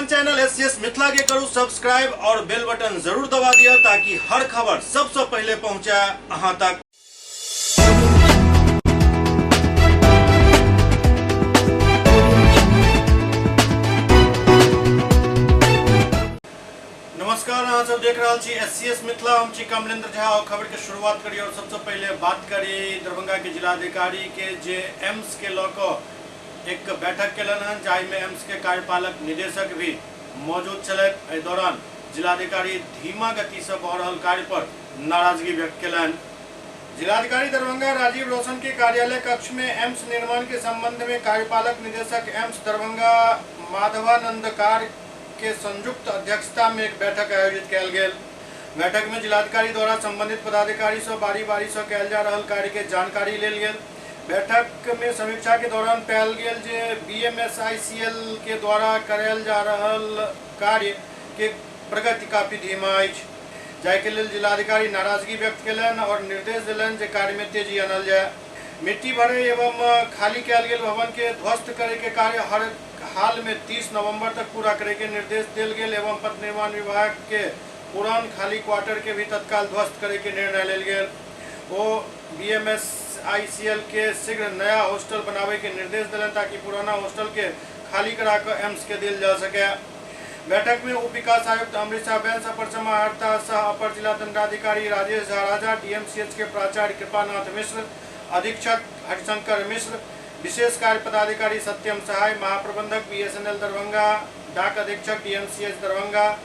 अपन channel S C S Mithila के करू सब्सक्राइब और बेल बटन जरूर दबा दिया ताकि हर खबर सबसे पहले पहुंचे अहां तक। नमस्कार, अहाँ सब देख रहल छी एस सी एस मिथिला। हम छी कमलेंद्र झा और खबर के शुरुआत करी और सबसे पहले बात करी दरभंगा के जिलाधिकारी के जे एम्स के लऽ कऽ एक बैठक केलनि हन, जाहिमे एम्स के कार्यपालक निदेशक भी मौजूद छलथि। एहि दौरान जिलाधिकारी धीमा गति से भऽ रहल कार्य पर नाराजगी व्यक्त केलनि। जिलाधिकारी दरभंगा राजीव रोशन के कार्यालय कक्ष में एम्स निर्माण के संबंध में कार्यपालक निदेशक एम्स दरभंगा माधवानंद कार के संयुक्त अध्यक्षता में एक बैठक आयोजित कयल गेल। बैठक में जिलाधिकारी द्वारा संबंधित पदाधिकारी से बारी बारी से कयल जा रहल कार्य के जानकारी लेल गेल। बैठक में समीक्षा के दौरान पायल गेल जे बीएमएसआईसीएल के द्वारा करायल जा रहल कार्य के प्रगति काफी धीमा अछि, जाहि के लेल जिलाधिकारी नाराजगी व्यक्त केलनि और निर्देश देलनि जे कार्य में तेजी आनल जाय। मिट्टी भरे एवं खाली कयल गेल भवन के ध्वस्त करे के कार्य हर हाल में 30 नवंबर तक पूरा करे के निर्देश देल गेल एवं पथ निर्माण विभाग के पुरान खाली क्वार्टर के भी तत्काल ध्वस्त करे के निर्णय लेल गेल। ओ बीएमएसआईसीएल के शीघ्र नया हॉस्टल बनावे के निर्देश देलनि ताकि पुराना हॉस्टल के खाली करा कऽ एम्स के देल जा सके। बैठक में उप विकास आयुक्त अमृता बैंस, अपर समाहर्ता सह अपर जिला दंडाधिकारी राजेश झा राजा, डीएमसीएच के प्राचार्य कृपानाथ मिश्र, अधीक्षक हरिशंकर मिश्र, विशेष कार्य पदाधिकारी सत्यम सहाय, महाप्रबंधक बीएसएनएल दरभंगा, डाक अधीक्षक डीएमसीएच दरभंगा,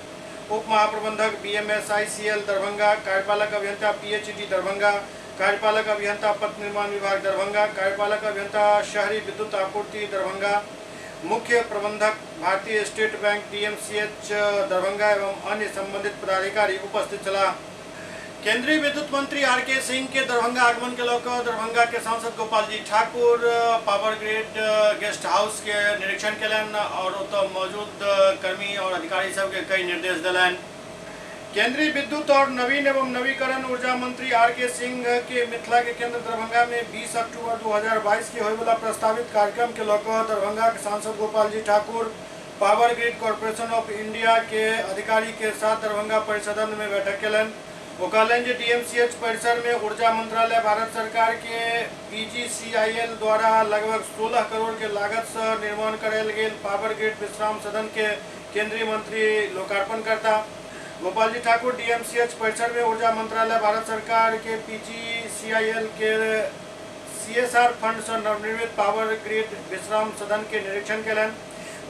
उप महाप्रबंधक बीएमएसआईसीएल दरभंगा, कार्यपालक अभियंता पीएचडी दरभंगा, कार्यपालक अभियंता पथ निर्माण विभाग दरभंगा, कार्यपालक अभियंता शहरी विद्युत आपूर्ति दरभंगा, मुख्य प्रबंधक भारतीय स्टेट बैंक डीएमसीएच दरभंगा एवं अन्य संबंधित पदाधिकारी उपस्थित छलाह। केंद्रीय विद्युत मंत्री आर के सिंह के दरभंगा आगमन के लऽ दरभंगा के सांसद Gopal ji Thakur power grid guest house के निरीक्षण केलनि और ओतऽ मौजूद कर्मी और अधिकारी सबके कई निर्देश देलनि। केंद्रीय विद्युत और नवीन एवं नवीकरण ऊर्जा मंत्री आर के सिंह के मिथिला के केंद्र दरभंगा में 20 अक्टूबर 2022 के होयवला प्रस्तावित कार्यक्रम के लऽ कऽ दरभंगा के सांसद Gopal ji Thakur power grid corporation of India के अधिकारी के साथ दरभंगा परिसदन में बैठक केलनि। ओ कहलनि जे डीएमसीएच परिसर में ऊर्जा मंत्रालय भारत सरकार के पीजीसीआईएल द्वारा लगभग 16 करोड़ के लागत से निर्माण करायल गेल पावर ग्रिड विश्राम सदन के केंद्रीय मंत्री लोकार्पण करता। गोपाल जी ठाकुर डीएमसीएच परिसर में ऊर्जा मंत्रालय भारत सरकार के पीजीसीआईएल के सीएसआर फंड से नवनिर्मित पावर ग्रिड विश्राम सदन के निरीक्षण केलनि।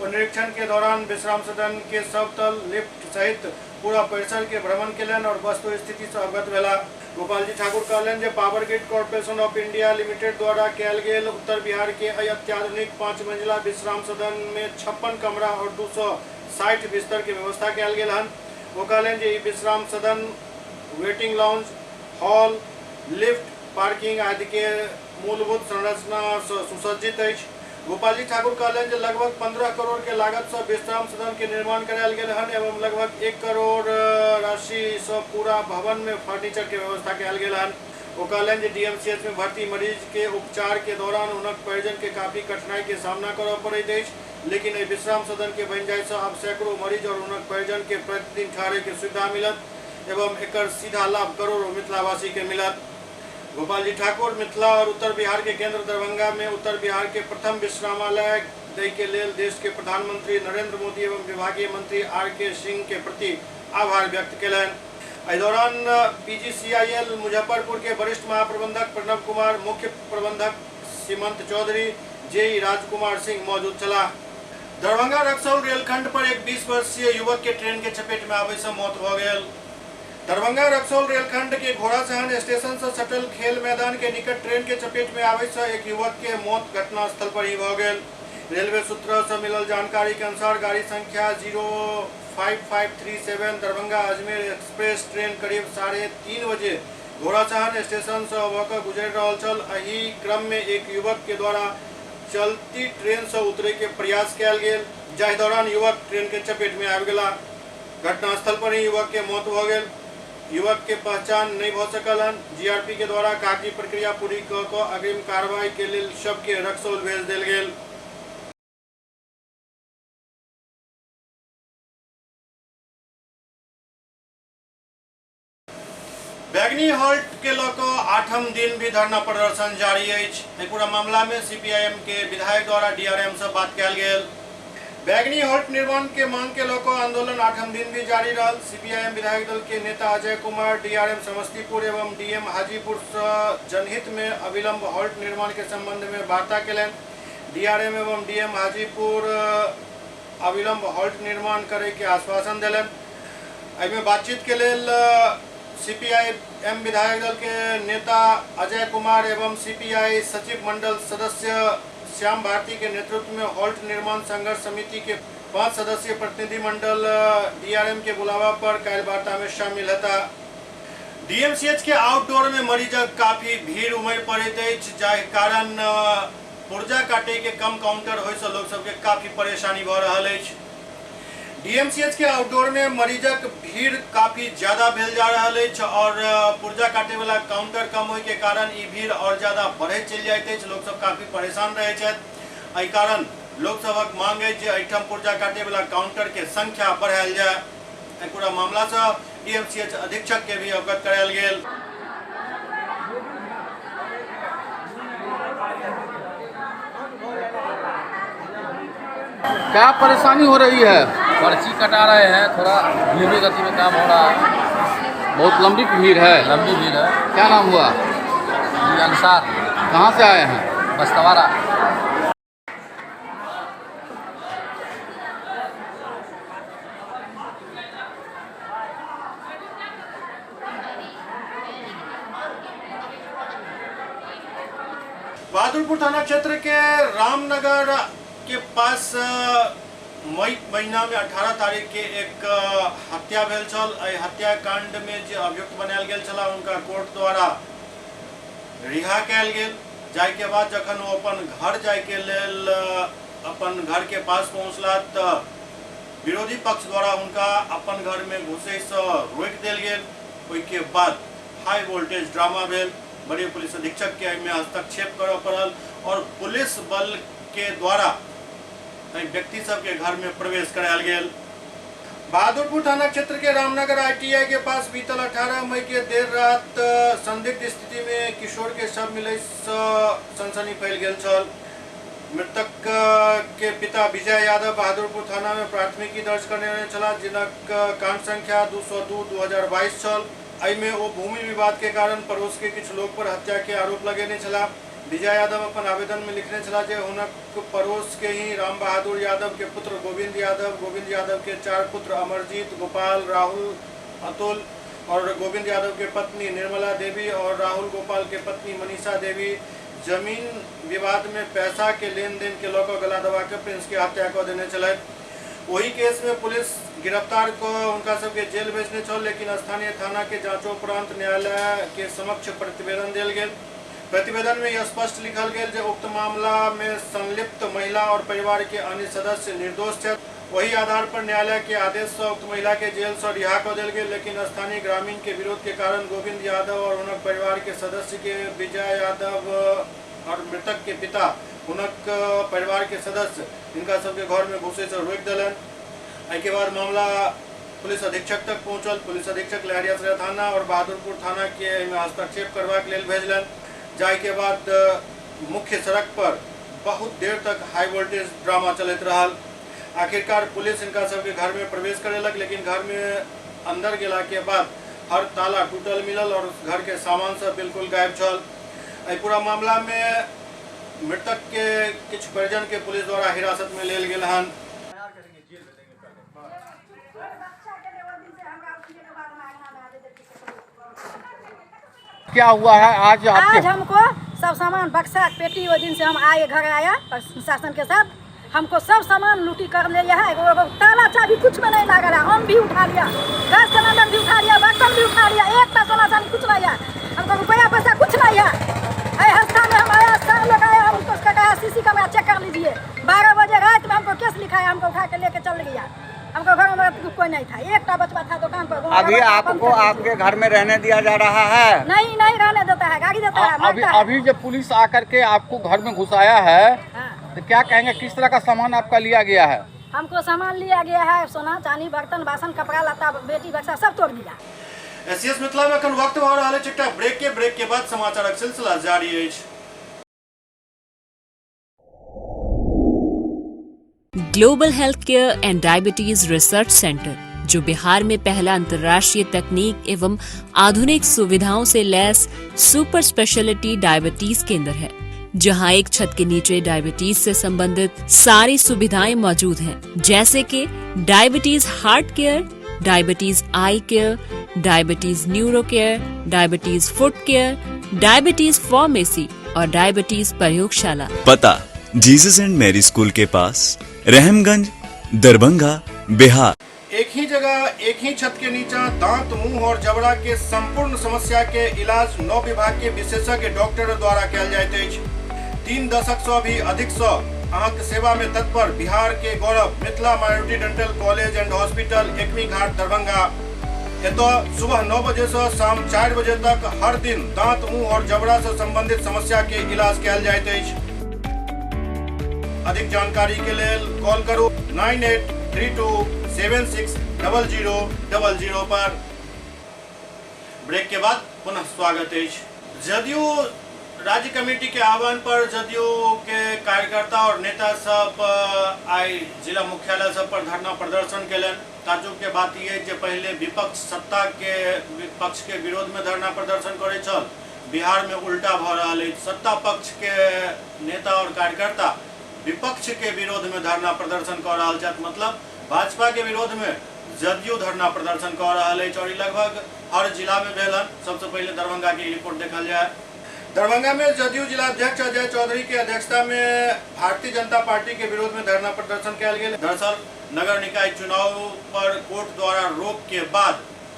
ओ निरीक्षण के दौरान विश्राम सदन के सब तल, लिफ्ट सहित पूरा परिसर के भ्रमण केलनि और वस्तु स्थिति से अवगत भेला। गोपाल जी ठाकुर कहलनि जे power grid corporation of India limited द्वारा कयल गेल उत्तर बिहार के एहि अत्याधुनिक 5 मंजिला विश्राम सदन में 56 कमरा और 260 बिस्तर के व्यवस्था कयल गेल हन। ओ कहलनि जे ई विश्राम सदन waiting lounge, hall, lift, parking आदि के मूलभूत संरचना से सुसज्जित अछि। गोपालजी ठाकुर कहलनि जे लगभग 15 करोड़ के लागत से विश्राम सदन के निर्माण करायल गेल हन एवं लगभग 1 करोड़ राशि से पूरा भवन में फर्नीचर के व्यवस्था कयल गेल हन। ओ कहलनि जे डीएमसीएच में भर्ती मरीज के उपचार के दौरान हुनक परिजन के काफी कठिनाई के सामना करय पड़ैत अछि, लेकिन एहि विश्राम सदन के बनि जाय से आब सैकड़ों मरीज और हुनक परिजन के प्रतिदिन ठहरे के सुविधा मिलत एवं एकर सीधा लाभ करोड़ों मिथिलावासी के मिलत। गोपाल जी ठाकुर मिथिला और उत्तर बिहार के केंद्र दरभंगा में उत्तर बिहार के प्रथम विश्रामालय दै के लेल देश के प्रधानमंत्री नरेंद्र मोदी एवं विभागीय मंत्री आर के सिंह के प्रति आभार व्यक्त केलनि। एहि दौरान पीजीसीआईएल मुजफ्फरपुर के वरिष्ठ महाप्रबंधक प्रणव कुमार, मुख्य प्रबंधक सीमंत चौधरी, जेई राजकुमार सिंह मौजूद छलाह। दरभंगा रक्सौल रेलखंड पर एक 20 वर्षीय युवक के ट्रेन के चपेट में आबय से मौत भऽ गेल। दरभंगा रक्सौल रेलखंड के घोड़ासहन स्टेशन से सटल खेल मैदान के निकट ट्रेन के चपेट में आबय से एक युवक के मौत घटनास्थल पर ही भऽ गेल। रेलवे सूत्र से मिलल जानकारी के अनुसार गाड़ी संख्या 05537 दरभंगा अजमेर एक्सप्रेस ट्रेन करीब 3:30 बजे घोड़ासहन स्टेशन से भऽ कऽ गुजरि रहल छल। एहि क्रम में एक युवक के द्वारा चलती ट्रेन से उतरे के प्रयास कयल गेल, जाहि दौरान युवक ट्रेन के चपेट में आबि गेला। घटनास्थल पर ही युवक के मौत भऽ गेल। युवक के पहचान नहीं भऽ सकल हन। जीआरपी के द्वारा कागजी प्रक्रिया पूरी कऽ कऽ अग्रिम कार्रवाई के लेल शव के रक्सौल भेज देल गेल। बैगनी हॉल्ट के लऽ कऽ आठम दिन भी धरना प्रदर्शन जारी अछि। एहि पूरा मामला में सीपीआईएम के विधायक द्वारा डीआरएम से बात कयल गेल। बैगनी हॉल्ट निर्माण के मांग के लऽ कऽ आंदोलन आठम दिन भी जारी रहल। सीपीआईएम विधायक दल के नेता अजय कुमार डीआरएम समस्तीपुर एवं डीएम हाजीपुर से जनहित में अविलंब हॉल्ट निर्माण के संबंध में वार्ता केलनि। डीआरएम एवं डीएम हाजीपुर अविलंब हॉल्ट निर्माण करे के आश्वासन देलनि। एहिमे बातचीत के लेल सीपीआई एम विधायक दल के नेता अजय कुमार एवं सीपीआई सचिव मंडल सदस्य श्याम भारती के नेतृत्व में हॉल्ट निर्माण संघर्ष समिति के 5 सदस्यीय प्रतिनिधिमंडल डीआरएम के बुलावा पर काल्हि वार्ता में शामिल हेता। डीएमसीएच के आउटडोर में मरीजक काफी भीड़ उमड़ि पड़ैत अछि, जाहि कारण पुर्जा काटे के कम काउंटर होय से लोग सबके काफी परेशानी भऽ रहल अछि। डीएमसीएच के आउटडोर में मरीजक भीड़ काफी ज्यादा भेल जा रहल अछि और पुर्जा काटे वाला काउंटर कम होय के कारण ई भीड़ और ज्यादा बढ़ैत चलि जाइत अछि। लोग सब काफी परेशान रहै छथि। एहि कारण लोक सबक मांग अछि जे एहिठाम पुर्जा काटे वाला काउंटर के संख्या बढ़ायल जाय। एहि पूरा मामला से डीएमसीएच अधीक्षक के भी अवगत करायल गेल। क्या परेशानी हो रही है? पर्ची कटा रहे हैं, थोड़ा धीमी गति में काम हो रहा है। बहुत लंबी भीड़ है। लंबी भीड़ है। क्या नाम हुआ? जी अंसार। कहाँ से आए हैं? बस्तवारा। बहादुरपुर थाना क्षेत्र के रामनगर के पास मई महीना में 18 तारीख के एक हत्या भेल छल। एहि हत्याकांड में जे अभियुक्त बनायल गेल छला उनका कोर्ट द्वारा रिहा कयल गेल, जाहि के बाद जखन ओ अपन घर जाय के लेल अपन घर के पास पहुँचला तऽ विरोधी पक्ष द्वारा हुनका अपन घर में घुसै से रोकि देल गेल। ओहि के बाद हाई वोल्टेज ड्रामा भेल। वरीय पुलिस अधीक्षक के एहिमे हस्तक्षेप करऽ पड़ल और पुलिस बल के द्वारा एहि व्यक्ति सबके घर में प्रवेश करायल गेल। बहादुरपुर थाना क्षेत्र के रामनगर आईटीआई के पास बीतल 18 मई के देर रात संदिग्ध स्थिति में किशोर के शव मिले से सनसनी फैल गेल छल। मृतक के पिता विजय यादव बहादुरपुर थाना में प्राथमिकी दर्ज करने छलाह, जिनक कांड संख्या 202/2022 छल। एहिमे ओ भूमि विवाद के कारण पड़ोस के किछु लोग पर हत्या के आरोप लगेने छलाह। विजय यादव अपन आवेदन में लिखने छलाह जे हुनक पड़ोस के ही राम बहादुर यादव के पुत्र गोविंद यादव, गोविंद यादव के 4 पुत्र अमरजीत, गोपाल, राहुल, अतुल और गोविंद यादव के पत्नी निर्मला देवी और राहुल गोपाल के पत्नी मनीषा देवी जमीन विवाद में पैसा के लेन देन के लऽ कऽ गला दबा के प्रिंस के हत्या कऽ देने छलथि। वही केस में पुलिस गिरफ्तार कऽ हुनका सबके जेल भेजने छल, लेकिन स्थानीय थाना के जांचोपरांत न्यायालय के समक्ष प्रतिवेदन देल गेल। प्रतिवेदन में यह स्पष्ट लिखल गेल जे उक्त मामला में संलिप्त महिला और परिवार के अन्य सदस्य निर्दोष छथि। वही आधार पर न्यायालय के आदेश से उक्त महिला के जेल से रिहा कऽ देल गेल, लेकिन स्थानीय ग्रामीण के विरोध के कारण गोविंद यादव और हुनक परिवार के सदस्य के विजय यादव और मृतक के पिता हुनक परिवार के सदस्य हिनका सबके घर में घुसे से रोकि देलनि। एहिके बाद मामला पुलिस अधीक्षक तक पहुंचल। पुलिस अधीक्षक लहेरियासराय थाना और बहादुरपुर थाना के एहिमे हस्तक्षेप करबाक लेल भेजलनि, जाहिके बाद मुख्य सड़क पर बहुत देर तक हाई वोल्टेज ड्रामा चलैत रहल। आखिरकार पुलिस हिनका सबके घर में प्रवेश करेलक, लेकिन घर में अंदर गेला के बाद हर ताला टूटल मिलल और घर के सामान सब बिल्कुल गायब छल। एहि पूरा मामला में मृतक के किछु परिजन के पुलिस द्वारा हिरासत में लेल गेल हन। क्या हुआ है आज आपके? आज हमको सब सामान बक्सा पेटी वो दिन से हम आए घर आया प्रशासन के साथ, हमको सब सामान लूटी कर ले लिया है। एगो ताला चाबी कुछ में नहीं लागल है, हम भी उठा लिया, गैस सिलेंडर भी उठा लिया, बर्तन भी उठा लिया, एक टा सोना चांदी कुछ नहीं है, हमको रुपया पैसा कुछ नहीं है। अरे हस्ता में हम आया, सब लोग आया, हमको उसका कहा सीसी कैमरा चेक कर लीजिए। 12 बजे रात में हमको केस लिखाया, हमको उठा के लेके चल गया। हमको घर में कोई नहीं था, एक टा बचवा था दुकान पर। अभी आपको आपके घर में रहने दिया जा रहा है? नहीं, नहीं रहने देता है, गाड़ी देता है, अभी मारता है। अभी जब पुलिस आकर के आपको घर में घुसाया है, हाँ। तो क्या कहेंगे, किस तरह का सामान आपका लिया गया है? हमको सामान लिया गया है, सोना चांदी बर्तन बासन कपड़ा लत्ता बेटी बच्चा सब तोड़ दिया। एससीएस मिथिला में अखन वक्त भऽ रहल अछि एकटा ब्रेक के बाद समाचारक सिलसिला जारी अछि। Global health care and diabetes research centre, जो बिहार में पहला अंतर्राष्ट्रीय तकनीक एवं आधुनिक सुविधाओं से लैस सुपर स्पेशलिटी डायबिटीज केंद्र है, जहां एक छत के नीचे डायबिटीज से संबंधित सारी सुविधाएं मौजूद हैं, जैसे कि diabetes heart care, diabetes eye care, diabetes neuro care, diabetes foot care, diabetes pharmacy और डायबिटीज प्रयोगशाला। पता जीसस एंड मैरी स्कूल के पास, रहमगंज, दरभंगा, बिहार। एक ही जगह एक ही छत के नीचा दांत, मुंह और जबड़ा के संपूर्ण समस्या के इलाज 9 विभाग के विशेषज्ञ डॉक्टर द्वारा कयल जाइत अछि। 3 दशक से भी अधिक से अहाँके सेवा में तत्पर बिहार के गौरव Mithila minority dental college and hospital, Ekmi Ghat, Darbhanga. एतऽ सुबह 9 बजे से शाम 4 बजे तक हर दिन दांत, मुंह और जबड़ा से संबंधित समस्या के इलाज कयल जाइत अछि। अधिक जानकारी के लेल कॉल करू 9832 760000 पर। ब्रेक के बाद पुनः स्वागत अछि। जदयू राज्य कमेटी के आह्वान पर जदयू के कार्यकर्ता और नेता सब आई जिला मुख्यालय सब पर धरना प्रदर्शन केलनि। ताजुब के बात यह जे पहले विपक्ष सत्ता के पक्ष के विरोध में धरना प्रदर्शन करे छल, बिहार में उल्टा भ रहल अछि। सत्ता पक्ष के नेता और कार्यकर्ता विपक्ष के विरोध में धरना प्रदर्शन कर रहल छथि, मतलब भाजपा के विरोध में जदयू धरना प्रदर्शन कर रहल अछि और लगभग हर जिला में भेल। सबसे पहले दरभंगा के रिपोर्ट देखल जाए। दरभंगा में जदयू जिलाध्यक्ष अजय चौधरी के अध्यक्षता में भारतीय जनता पार्टी के विरोध में धरना प्रदर्शन कयल गेल। दरअसल नगर निकाय चुनाव पर कोर्ट द्वारा रोक के बाद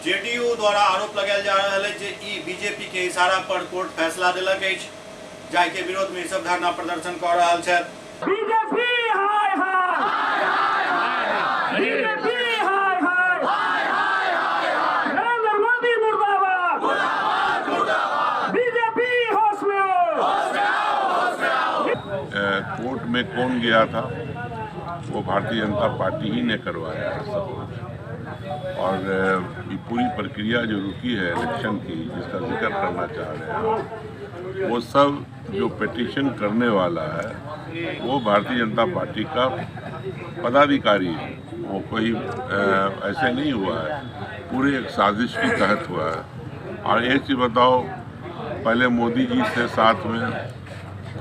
जेडीयू द्वारा आरोप लगायल जा रहा है जे ई बीजेपी के इशारा पर कोर्ट फैसला देलक अछि, जाहि के विरोध में सब धरना प्रदर्शन कर रहल छथि। बीजेपी हाय हाय, बीजेपी हाय हाय, नरेंद्र मोदी मुर्दाबाद, बीजेपी होश में आओ। कोर्ट में कौन गया था वो भारतीय जनता पार्टी ही ने करवाया है सब कुछ, और ये पूरी प्रक्रिया जो रुकी है इलेक्शन की, जिसका जिक्र करना चाह रहे हैं, वो सब जो पिटीशन करने वाला है वो भारतीय जनता पार्टी का पदाधिकारी है, वो कोई ऐसे नहीं हुआ है, पूरे एक साजिश के तहत हुआ है। और एक चीज़ बताओ, पहले मोदी जी से साथ में,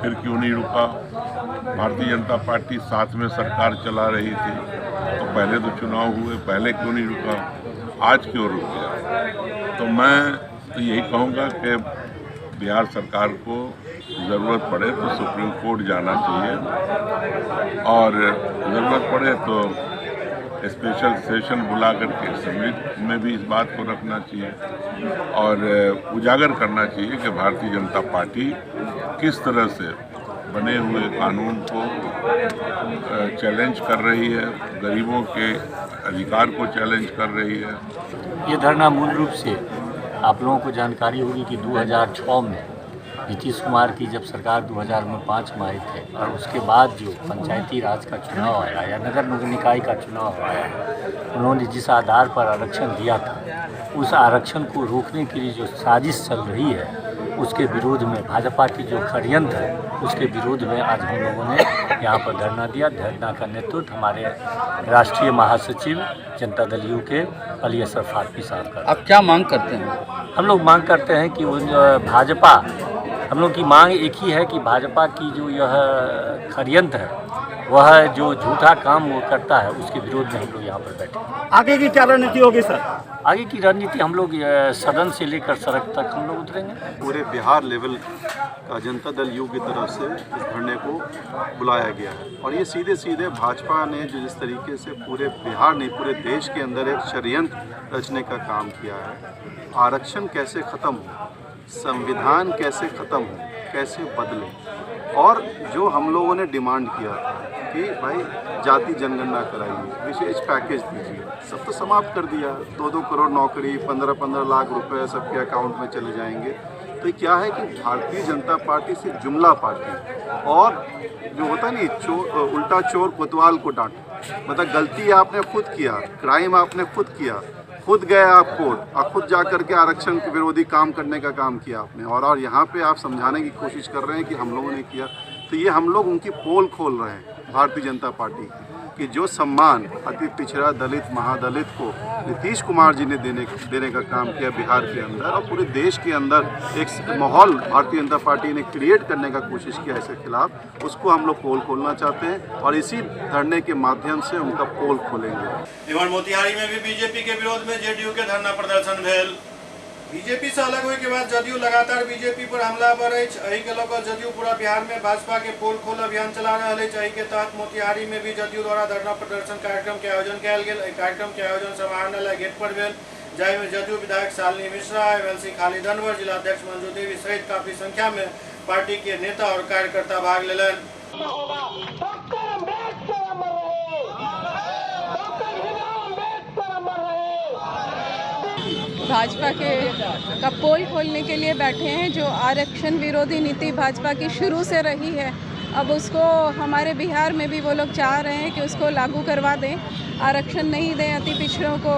फिर क्यों नहीं रुका? भारतीय जनता पार्टी साथ में सरकार चला रही थी, तो पहले तो चुनाव हुए, पहले क्यों नहीं रुका, आज क्यों रुक गया? तो मैं तो यही कहूँगा कि बिहार सरकार को ज़रूरत पड़े तो सुप्रीम कोर्ट जाना चाहिए, और ज़रूरत पड़े तो स्पेशल सेशन बुला करके असेंबली में भी इस बात को रखना चाहिए और उजागर करना चाहिए कि भारतीय जनता पार्टी किस तरह से बने हुए कानून को चैलेंज कर रही है, गरीबों के अधिकार को चैलेंज कर रही है। ये धरना मूल रूप से आप लोगों को जानकारी होगी कि 2006 में नीतीश कुमार की जब सरकार 2005 में आए थे और उसके बाद जो पंचायती राज का चुनाव आया या नगर निकाय का चुनाव आया, उन्होंने जिस आधार पर आरक्षण दिया था उस आरक्षण को रोकने के लिए जो साजिश चल रही है उसके विरोध में, भाजपा की जो षड्यंत्र है उसके विरोध में आज हम लोगों ने यहाँ पर धरना दिया। धरना का नेतृत्व हमारे राष्ट्रीय महासचिव जनता दल you के अली असर फारूकी साहब का। आप क्या मांग करते हैं? हम लोग मांग करते हैं कि भाजपा, हम लोग की मांग एक ही है कि भाजपा की जो यह षड्यंत्र है, वह जो झूठा काम वो करता है उसके विरोध में हम लोग यहाँ पर बैठे हैं। आगे की क्या रणनीति होगी सर? आगे की रणनीति हम लोग सदन से लेकर सड़क तक हम लोग उतरेंगे। पूरे बिहार लेवल का जनता दल you की तरफ से इस धरने को बुलाया गया है, और ये सीधे सीधे भाजपा ने जो जिस तरीके से पूरे बिहार नहीं पूरे देश के अंदर एक षड्यंत्र रचने का काम किया है, आरक्षण कैसे ख़त्म हो, संविधान कैसे ख़त्म हो, कैसे बदले, और जो हम लोगों ने डिमांड किया था कि भाई जाति जनगणना कराइए, विशेष पैकेज दीजिए, सब तो समाप्त कर दिया। 2-2 करोड़ नौकरी, 15-15 लाख रुपए सबके अकाउंट में चले जाएंगे। तो क्या है कि भारतीय जनता पार्टी सिर्फ जुमला पार्टी, और जो होता नहीं चोर, उल्टा चोर कोतवाल को डांटे, मतलब गलती आपने खुद किया, क्राइम आपने खुद किया, खुद गए आप कोर्ट और खुद जा कर के आरक्षण के विरोधी काम करने का काम किया आपने, और यहाँ पे आप समझाने की कोशिश कर रहे हैं कि हम लोगों ने किया। तो ये हम लोग उनकी पोल खोल रहे हैं भारतीय जनता पार्टी की, कि जो सम्मान अति पिछड़ा दलित महादलित को नीतीश कुमार जी ने देने का काम किया बिहार के अंदर और पूरे देश के अंदर एक माहौल भारतीय जनता पार्टी ने क्रिएट करने का कोशिश किया इसके खिलाफ, उसको हम लोग पोल खोलना चाहते हैं और इसी धरने के माध्यम से उनका पोल खोलेंगे। इमहर मोतिहारी में भी बीजेपी के विरोध में जेडीयू के धरना प्रदर्शन भेल। बीजेपी से अलग होने के बाद जदयू लगातार बीजेपी पर हमलावर अछि। एहि के लऽ कऽ जदयू पूरा बिहार में भाजपा के पोल खोल अभियान चला रहल अछि। एहि के तहत मोतिहारी में भी जदयू द्वारा धरना प्रदर्शन कार्यक्रम के आयोजन कयल गेल। एहि कार्यक्रम के आयोजन समाहरणालय गेट पर भेल, जाहि में जदयू विधायक शालिनी मिश्रा, एमएलसी खालिद अनवर, जिलाध्यक्ष मंजू देवी सहित काफी संख्या में पार्टी के नेता और कार्यकर्ता भाग लेलनि। भाजपा के का पोल खोलने के लिए बैठे हैं। जो आरक्षण विरोधी नीति भाजपा की शुरू से रही है, अब उसको हमारे बिहार में भी वो लोग चाह रहे हैं कि उसको लागू करवा दें, आरक्षण नहीं दें अति पिछड़ों को,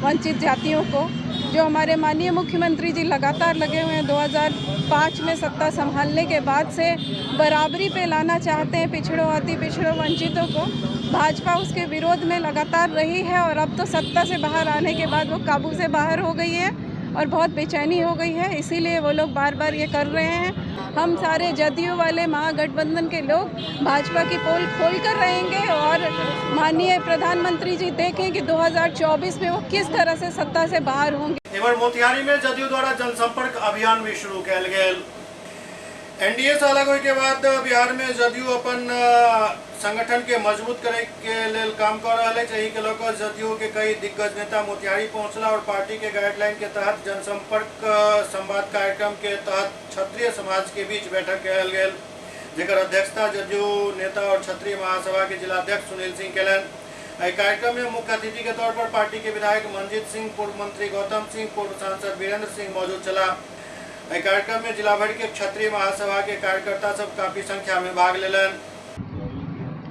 वंचित जातियों को। जो हमारे माननीय मुख्यमंत्री जी लगातार लगे हुए हैं, 2005 में सत्ता संभालने के बाद से बराबरी पे लाना चाहते हैं पिछड़ों, अति पिछड़ों, वंचितों को। भाजपा उसके विरोध में लगातार रही है और अब तो सत्ता से बाहर आने के बाद वो काबू से बाहर हो गई है और बहुत बेचैनी हो गई है, इसीलिए वो लोग बार बार ये कर रहे हैं। हम सारे जदयू वाले महागठबंधन के लोग भाजपा की पोल खोल कर रहेंगे और माननीय प्रधानमंत्री जी देखें कि 2024 में वो किस तरह से सत्ता से बाहर होंगे। इधर मोतिहारी में जदयू द्वारा जनसंपर्क अभियान भी शुरू कयल गेल। एनडीए से अलग होने के बाद बिहार में जदयू अपन संगठन के मजबूत करे के लेल काम कर रहल अछि। एहि के लऽ कऽ जदयू के कई दिग्गज नेता मोतिहारी पहुंचला और पार्टी के गाइडलाइन के तहत जनसंपर्क संवाद कार्यक्रम के तहत क्षत्रिय समाज के बीच बैठक कयल गेल, जेकर अध्यक्षता जदयू नेता और क्षत्रिय महासभा के जिलाध्यक्ष सुनील सिंह केलनि। एहि कार्यक्रम में मुख्य अतिथि के तौर पर पार्टी के विधायक मंजीत सिंह, पूर्व मंत्री गौतम सिंह, पूर्व सांसद वीरेंद्र सिंह मौजूद छलाह। एहि कार्यक्रम में जिला भर के क्षत्रिय महासभा के कार्यकर्ता सब काफी संख्या में भाग लेलनि।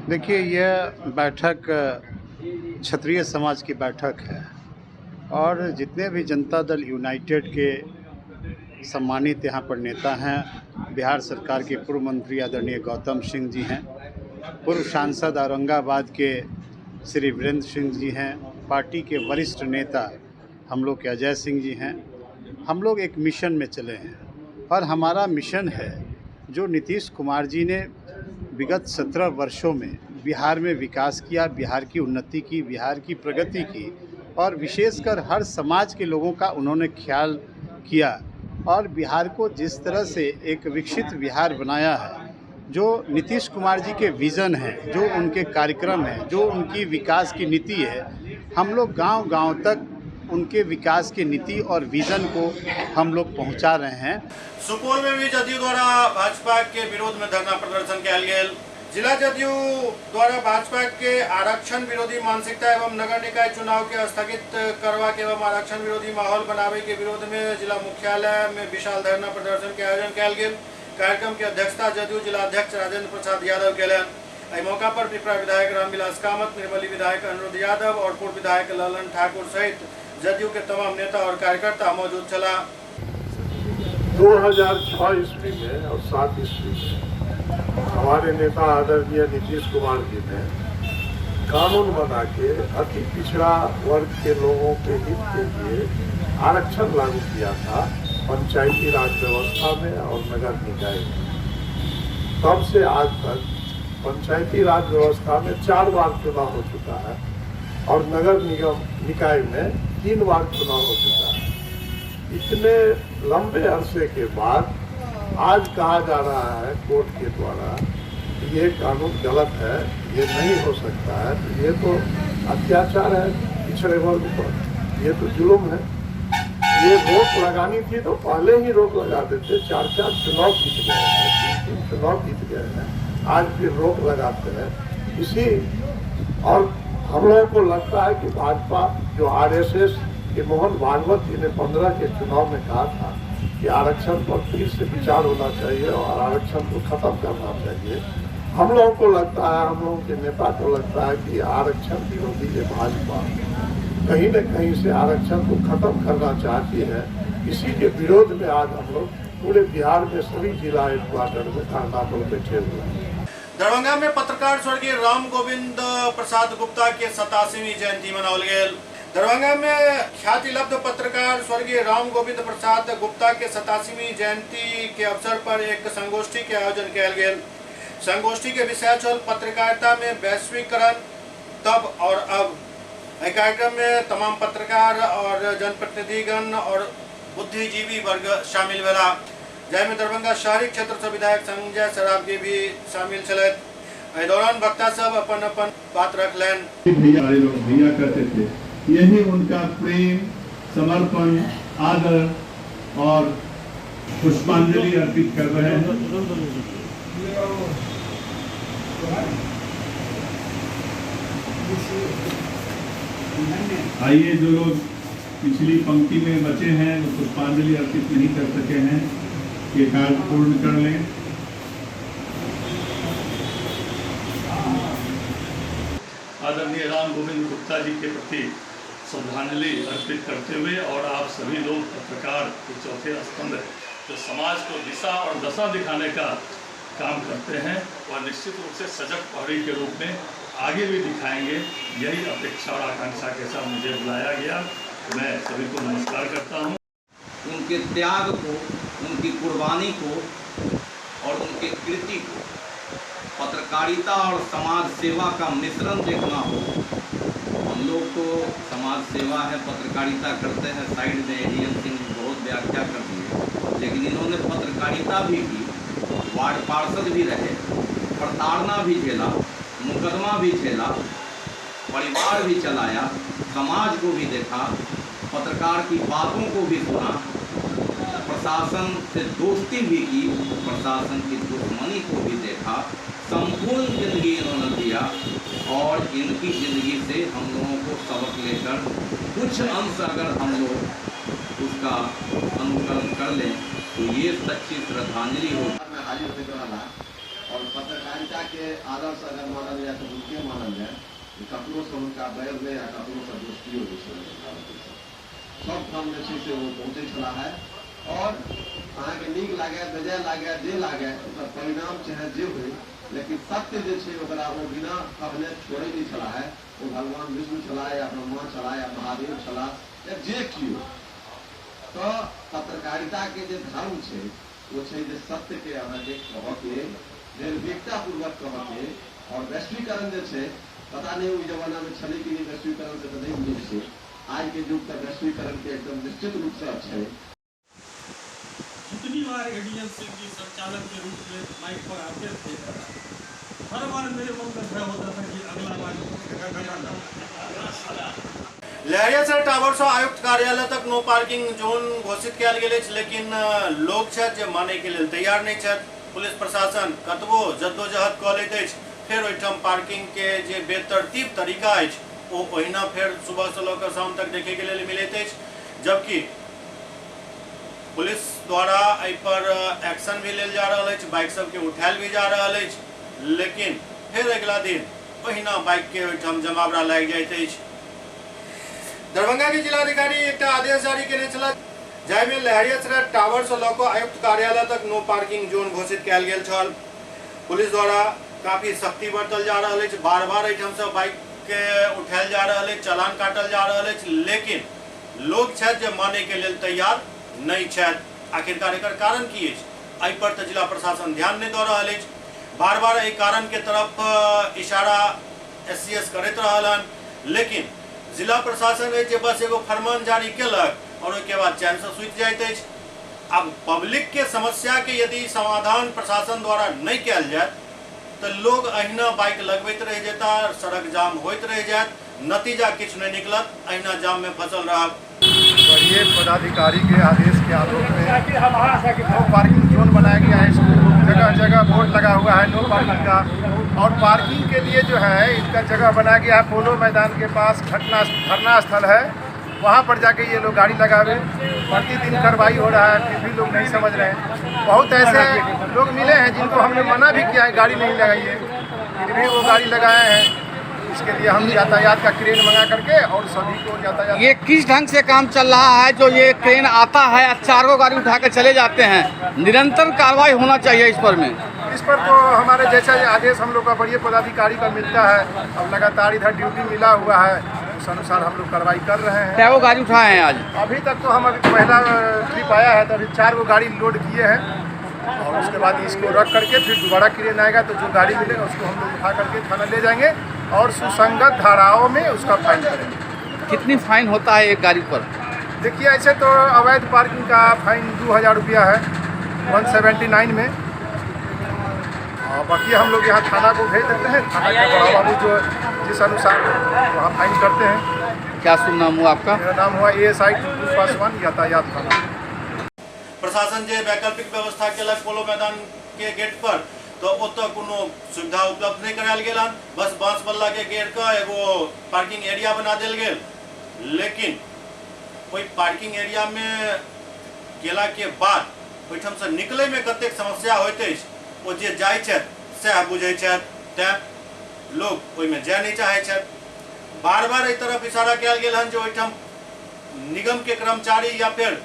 देखिए, यह बैठक क्षत्रिय समाज की बैठक है और जितने भी जनता दल यूनाइटेड के सम्मानित यहाँ पर नेता हैं, बिहार सरकार के पूर्व मंत्री आदरणीय गौतम सिंह जी हैं, पूर्व सांसद औरंगाबाद के श्री वीरेंद्र सिंह जी हैं, पार्टी के वरिष्ठ नेता हम लोग के अजय सिंह जी हैं। हम लोग एक मिशन में चले हैं और हमारा मिशन है जो नीतीश कुमार जी ने विगत 17 वर्षों में बिहार में विकास किया, बिहार की उन्नति की, बिहार की प्रगति की और विशेषकर हर समाज के लोगों का उन्होंने ख्याल किया और बिहार को जिस तरह से एक विकसित बिहार बनाया है, जो नीतीश कुमार जी के विज़न हैं, जो उनके कार्यक्रम हैं, जो उनकी विकास की नीति है, हम लोग गांव-गांव तक उनके विकास की नीति और विज़न को हम लोग पहुंचा रहे हैं। सुपौल में भी जदयू द्वारा भाजपा के विरोध में धरना प्रदर्शन कयल गेल। जिला जदयू द्वारा भाजपा के आरक्षण विरोधी मानसिकता एवं नगर निकाय चुनाव के स्थगित करवा के एवं आरक्षण विरोधी माहौल बनावे के विरोध में जिला मुख्यालय में विशाल धरना प्रदर्शन के आयोजन कयल गेल। कार्यक्रम के अध्यक्षता जदयू जिलाध्यक्ष राजेंद्र प्रसाद यादव केलनि। एहि मौका पर पिपरा विधायक रामविलास कामत, निर्मली विधायक अनिरुद्ध यादव और पूर्व विधायक ललन ठाकुर सहित जदयू के तमाम नेता और कार्यकर्ता मौजूद छलाह। 2006 ईस्वी में और 7 ईस्वी में हमारे नेता आदरणीय नीतीश कुमार जी ने कानून बना के अति पिछड़ा वर्ग के लोगों के हित के लिए आरक्षण लागू किया था पंचायती राज व्यवस्था में और नगर निकाय में। तब से आज तक पंचायती राज व्यवस्था में 4 बार चुनाव हो चुका है और नगर निगम निकाय में 3 बार चुनाव हो चुका है। इतने लंबे अरसे के बाद आज कहा जा रहा है कोर्ट के द्वारा कि ये कानून गलत है, ये नहीं हो सकता है। तो ये तो अत्याचार है पिछड़े वर्ग पर, ये तो जुल्म है। ये रोक लगानी थी तो पहले ही रोक लगा देते। 4-4 चुनाव जीत गए हैं, 3-3 चुनाव जीत गए हैं, आज भी रोक लगाते हैं इसी। और हम लोगों को लगता है कि भाजपा जो आरएसएस के मोहन भागवत जी ने 15 के चुनाव में कहा था कि आरक्षण पर फिर से विचार होना चाहिए और आरक्षण को खत्म करना चाहिए, हम लोगों को लगता है, हम लोगों के नेता को लगता है कि आरक्षण विरोधी ये भाजपा कहीं न कहीं से आरक्षण को खत्म करना चाहती है। इसी के विरोध में आज हम लोग पूरे बिहार में सभी जिला हेडक्वार्टर में धरना पर बैठे हुए हैं। दरभंगा में पत्रकार स्वर्गीय राम गोविंद प्रसाद गुप्ता के 87वीं जयंती मनाओल गेल। दरभंगा में ख्यातिलब्ध पत्रकार स्वर्गीय राम गोविंद प्रसाद गुप्ता के 87वीं जयंती के अवसर पर एक संगोष्ठी के आयोजन कयल गेल। संगोष्ठी के विषय छल पत्रकारिता में वैश्वीकरण तब और अब। एहि कार्यक्रम में तमाम पत्रकार और जनप्रतिनिधिगण और बुद्धिजीवी वर्ग शामिल भेला, जाहिमे दरभंगा शहरी क्षेत्र से विधायक संजय सरावगी भी शामिल छलथि। एहि दौरान वक्ता सब अपन अपन बात रखलनि। भैया लोग भैया करते थे, यही उनका प्रेम, समर्पण, आदर और पुष्पांजलि अर्पित कर रहे हैं। आइए, जो लोग पिछली पंक्ति में बचे हैं, जो पुष्पांजलि अर्पित नहीं कर सके हैं, ये कार्य पूर्ण कर लें। आदरणीय राम गोविंद गुप्ता जी के प्रति श्रद्धांजलि अर्पित करते हुए और आप सभी लोग पत्रकार के चौथे स्तंभ जो समाज को दिशा और दशा दिखाने का काम करते हैं और निश्चित रूप से सजग प्रहरी के रूप में आगे भी दिखाएंगे, यही अपेक्षा और आकांक्षा के साथ मुझे बुलाया गया। मैं सभी को नमस्कार करता हूँ। उनके त्याग को, उनकी कुर्बानी को और उनके कृति को, पत्रकारिता और समाज सेवा का मिश्रण देखना हो, हम लोग तो समाज सेवा है, पत्रकारिता करते हैं, साइड में एडीएम सिंह बहुत व्याख्या कर दिए, लेकिन इन्होंने पत्रकारिता भी की, वार्ड पार्षद भी रहे, प्रताड़ना भी झेला, मुकदमा भी झेला, परिवार भी चलाया, समाज को भी देखा, पत्रकार की बातों को भी सुना, प्रशासन से दोस्ती भी की, प्रशासन की दुश्मनी को भी देखा, संपूर्ण जिंदगी इन्होंने दिया और इनकी ज़िंदगी से हम लोगों को सबक लेकर कुछ अंश अगर हम लोग उसका अनुकरण कर लें तो ये सच्ची श्रद्धांजलि होगी। हाजिर होते रहला और पत्रकारिता के आदर्श अगर मानल जाए तो उनके मानल जाए, ककरो से उनका बैर नहीं या ककरो से दोस्तियों सब ठाम जे से वो पहुँचे छला है और अहाँके नीक लागे बेजाय लागे जे लागे ओकर परिणाम चाहे जे हो, लेकिन सत्य जे छै ओकरा ओ बिना कहने छोड़े नहीं छला है। वो भगवान विष्णु छला या ब्रह्मा छला या महादेव छला या जे कियो, तो पत्रकारिता के जे धर्म छै वो छै जे सत्य के अहाँके कहके, निर्भीकता पूर्वक कहके। और वैश्वीकरण जे छै पता नहीं ओहि जमाना में छलै कि नहीं, वैश्वीकरण से तो नहीं बुझै छियै, आज के युग तक वैश्वीकरण के एकदम निश्चित रूप से छै। जितनी बार एडीएम सिंह जी संचालक के रूप में माइक पर आते थे, हर बार मेरे मन में भय होता था कि अगला बार। लहरियासराय टावर से आयुक्त कार्यालय तक नो पार्किंग जोन घोषित कयल गेल अछि, लेकिन लोग छथि जे मानै के लेल तैयार नहीं छथि। पुलिस प्रशासन कतबो जद्दोजहद कऽ लैत अछि, फेर ओहिठाम पार्किंग के जे बेतरतीब तरीका अछि ओ ओहिना फेर सुबह से लऽ कऽ शाम तक देखे के लेल मिलैत अछि, जबकि पुलिस द्वारा एहि पर एक्शन भी लेल जा रहल अछि, बाइक सबके उठायल भी जा रहल अछि, लेकिन फेर अगिला दिन ओहिना बाइक के ओहिठाम जमावड़ा लागि जाइत अछि। दरभंगा के जिलाधिकारी एक आदेश जारी केने छलाह, जाहिमे लहरियासराय टावर से लऽ कऽ आयुक्त कार्यालय तक नो पार्किंग जोन घोषित कयल गेल छल। पुलिस द्वारा काफी सख्ती बरतल जा रहल अछि, बार बार एहिठाम से बाइक के उठायल जा रहल अछि, चालान काटल जा रहल अछि, लेकिन लोग छथि जे मानै के लेल तैयार नहीं छथि। आखिरकार एकर कारण की अछि, एहि पर तऽ जिला प्रशासन ध्यान नहीं दऽ रहल अछि। बार बार एहि कारण के तरफ इशारा एससीएस करैत रहल हन, लेकिन जिला प्रशासन अछि जे बस एगो फरमान जारी केलक और ओहिके बाद चैन से सुति जाइत अछि। आब पब्लिक के समस्या के यदि समाधान प्रशासन द्वारा नहीं कयल जायत तो लोग अहिना बाइक लगबैत रहि जेता, सड़क जाम होइत रहि जायत, नतीजा किछु नहीं निकलत, अहिना जाम में फसल रहब। वरीय पदाधिकारी के आदेश के आलोक में नो पार्किंग जोन बनाया गया है, इसको जगह जगह बोर्ड लगा हुआ है नो पार्किंग का, और पार्किंग के लिए जो है इसका जगह बनाया गया है। पोलो मैदान के पास धरना स्थल है, वहाँ पर जाके ये लोग गाड़ी लगावे। प्रतिदिन कार्रवाई हो रहा है, फिर भी लोग नहीं समझ रहे हैं। बहुत ऐसे लोग मिले हैं जिनको हमने मना भी किया है गाड़ी नहीं लगाइए, फिर भी वो गाड़ी लगाए हैं। इसके लिए हम यातायात का क्रेन मंगा करके और सभी को यातायात। ये किस ढंग से काम चल रहा है जो ये क्रेन आता है और 4 गाड़ी उठा कर चले जाते हैं? निरंतर कार्रवाई होना चाहिए इस पर में। इस पर तो हमारे जैसा आदेश हम लोग का बड़े पदाधिकारी का मिलता है, अब लगातार इधर ड्यूटी मिला हुआ है, उस अनुसार हम लोग कार्रवाई कर रहे हैं। क्या वो गाड़ी उठाए हैं आज? अभी तक तो हम अभी पहला ट्रिप आया है तो अभी 4 गो गाड़ी लोड किए हैं और उसके बाद इसको रख करके फिर दोबारा क्रेन आएगा तो जो गाड़ी मिलेगा उसको हम लोग उठा करके थाना ले जाएंगे और सुसंगत धाराओं में उसका फाइन करेंगे। कितनी फाइन होता है एक गाड़ी पर? देखिए, ऐसे तो अवैध पार्किंग का फाइन 2000 रुपया है 179 में, और बाकी हम लोग यहाँ थाना को भेज देते हैं, थाना के बड़ा बाबू जो जिस अनुसार वहाँ फाइन करते हैं। क्या शुभ नाम हुआ आपका? मेरा नाम हुआ ASI Tulbul Paswan, यातायात थाना। प्रशासन जे वैकल्पिक व्यवस्था केलक पोलो मैदान के गेट पर तो ओतऽ कोनो सुविधा उपलब्ध नहीं करायल गेल हन, बस बांस बल्ला के गेट के एगो पार्किंग एरिया बना देल गेल। लेकिन ओहि पार्किंग एरिया में गेला के बाद ओहिठाम से निकले में कतेक समस्या होइत अछि ओ जे जाइ छथि सएह बुझै छथि, तैं लोग ओहिमे जाय नहीं चाहै छथि। बार बार एहि तरफ इशारा कयल गेल हन जे ओहिठाम निगम के कर्मचारी या फिर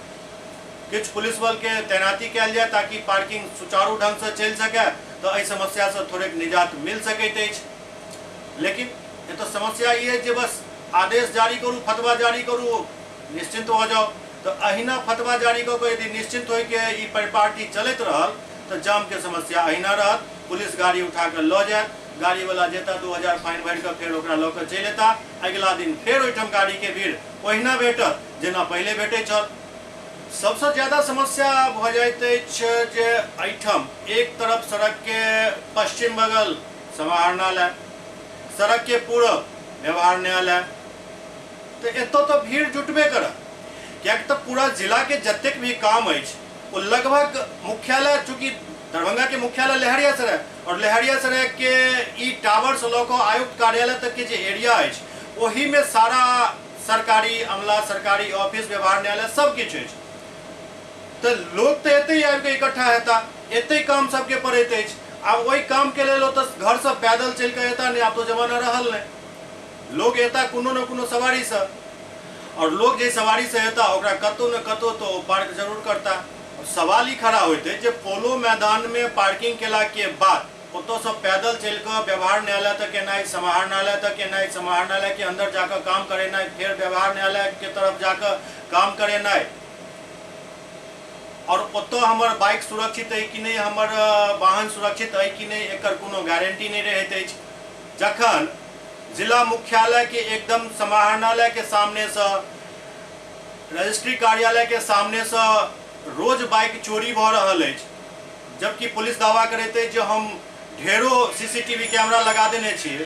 किछु पुलिस बल के तैनाती कयल जाय ताकि पार्किंग सुचारू ढंग से चलि सके, तो एहि समस्या से थोड़ेक निजात मिल सकैत अछि। लेकिन एतऽ समस्या ई अछि जे बस आदेश जारी करू, फतवा जारी करू, निश्चिंत हो जाओ। तो अहिना फतवा जारी कऽ के यदि निश्चिंत होइके ई परिपाटी चलैत रहल तो जाम के समस्या अहिना रहत। पुलिस गाड़ी उठा कऽ लऽ जायत, गाड़ी वाला जेता 2000 फाइन भरि कऽ फेर ओकरा लऽ कऽ चलि एता, अगिला दिन फेर ओहिठाम गाड़ी के भीड़ ओहिना भेटत जेना पहिले भेटै छल। सबसे ज्यादा समस्या भऽ जाइत अछि जे एहिठाम एक तरफ सड़क के पश्चिम बगल समाहरणालय, सड़क के पूरब व्यवहार न्यायालय, तो एतऽ तऽ भीड़ जुटबे करत, कियाकि तऽ पूरा जिला के जतेक भी काम अछि ओ लगभग मुख्यालय, चूँकि दरभंगा के मुख्यालय लहेरियासराय और लहेरियासराय के ई टावर से लऽ कऽ आयुक्त कार्यालय तक के जे एरिया अछि ओहिमे सारा सरकारी अमला, सरकारी ऑफिस, व्यवहार न्यायालय सब किछु अछि। तऽ लोक तऽ एतै आबि कऽ इकट्ठा हेता, एतै काम सबके पड़ैत अछि। आब ओहि कामके लेल ओतऽ घरसँ पैदल चलि कऽ एता नहि, आब तो जमाना रहल नहि, लोग एता कोनो ने कोनो सवारीसँ, और लोग जे सवारीसँ एता ओकरा कतहु ने कतहु तो ओ पार्क जरूर करता। सवाल ई खड़ा होइत अछि जे पोलो मैदानमे पार्किंग केलाके बाद ओतऽसँ पैदल चलि कऽ व्यवहार न्यायालय तक एनाइ, समाहरणालय तक एनाइ, समाहरणालय के अंदर जाकऽ काम करेनाइ, फेर व्यवहार न्यायालय के तरफ जाकऽ काम करेनाइ, और ओतऽ हमर बाइक सुरक्षित अइ कि नहि, हमर वाहन सुरक्षित अइ कि नहि, एकर कोनो गारंटी नहि रहैत अछि। जखन जिला मुख्यालय के एकदम समाहरणालय के सामनेसँ, रजिस्ट्री कार्यालय के सामनेसँ रोज बाइक चोरी भऽ रहल अछि, जबकि पुलिस दावा करैत अछि जे हम ढेरो सीसीटीवी कैमरा लगा देने छी,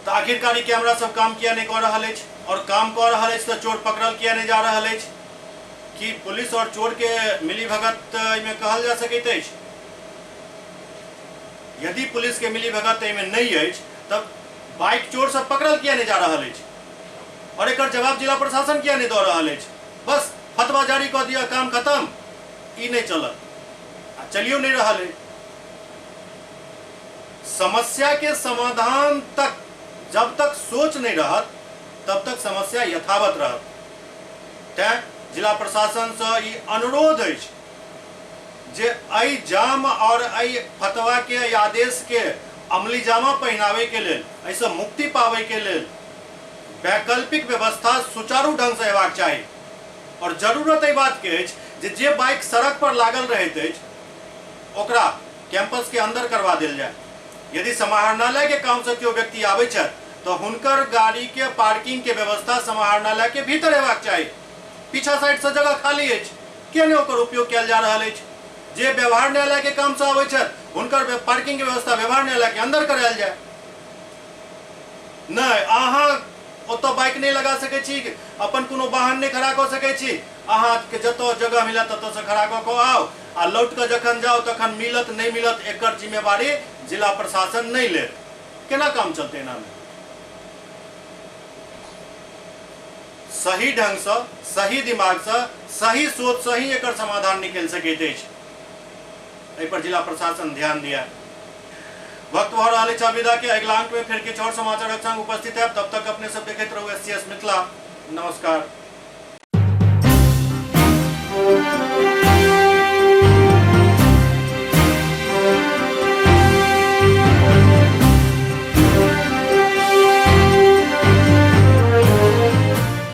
तऽ आखिरकार ई कैमरा सब काम किया नहि कऽ रहल अछि, और काम कऽ रहल अछि तऽ चोर पकड़ल किया नहि जा रहल अछि? कि पुलिस और चोर के मिली भगत एहिमे कहल जा सकैत अछि? यदि पुलिस के मिली भगत एहिमे नहि अछि तब बाइक चोर सब पकड़ल किया नहि जा रहल अछि, और एकर जवाब जिला प्रशासन किया नहि दऽ रहल अछि? बस फतवा जारी कऽ दिअ, काम खत्म, ई नहि चलत आ चलियो नहीं रहल है। समस्या के समाधान तक जब तक सोच नहीं रहत तब तक समस्या यथावत रहत। तैं जिला प्रशासन से ई अनुरोध अछि जे एहि जाम और एहि फतवा के, एहि आदेश के अमली जामा पहिनावे के लेल, एहिसँ मुक्ति पावे के लेल वैकल्पिक व्यवस्था सुचारू ढंग से हेबाक चाही। और जरूरत एहि बात के अछि जे जे बाइक सड़क पर लागल रहैत अछि ओकरा कैंपस के अंदर करवा देल जाय। यदि समाहरणालय के काम से केओ व्यक्ति आबै छथि तऽ हुनकर गाड़ी के पार्किंग के व्यवस्था समाहरणालय के भीतर हेबाक चाही। पीछा साइड से जगह खाली अछि, किया नहि ओकर उपयोग कयल जा रहल अछि? जे व्यवहार न्यायालय के काम से आबै छथि हुनकर पार्किंग के व्यवस्था व्यवहार न्यायालय के अंदर करायल जाय। नहि, अहाँ ओतऽ बाइक नहि लगा सकै छी, अपन कोनो वाहन नहि खड़ा कऽ सकै छी, अहाँके जतऽ जगह मिलत ततऽसँ खड़ा कऽ कऽ आउ आ लौट कऽ जखन जाउ तखन मिलत नहि मिलत एकर जिम्मेवारी जिला प्रशासन नहि लेत। केना काम चलतै एनामे? सही ढंगसँ, सही दिमागसँ, सही सोचसँ ही एकर समाधान निकलि सकैत अछि। एहि पर जिला प्रशासन ध्यान दिया। वक्त भऽ रहल अछि विदा के। अगिला अंक में फिर किछु और समाचारक संग उपस्थित है। तब तक अपने सब देखैत रहू एससीएस मिथिला। नमस्कार।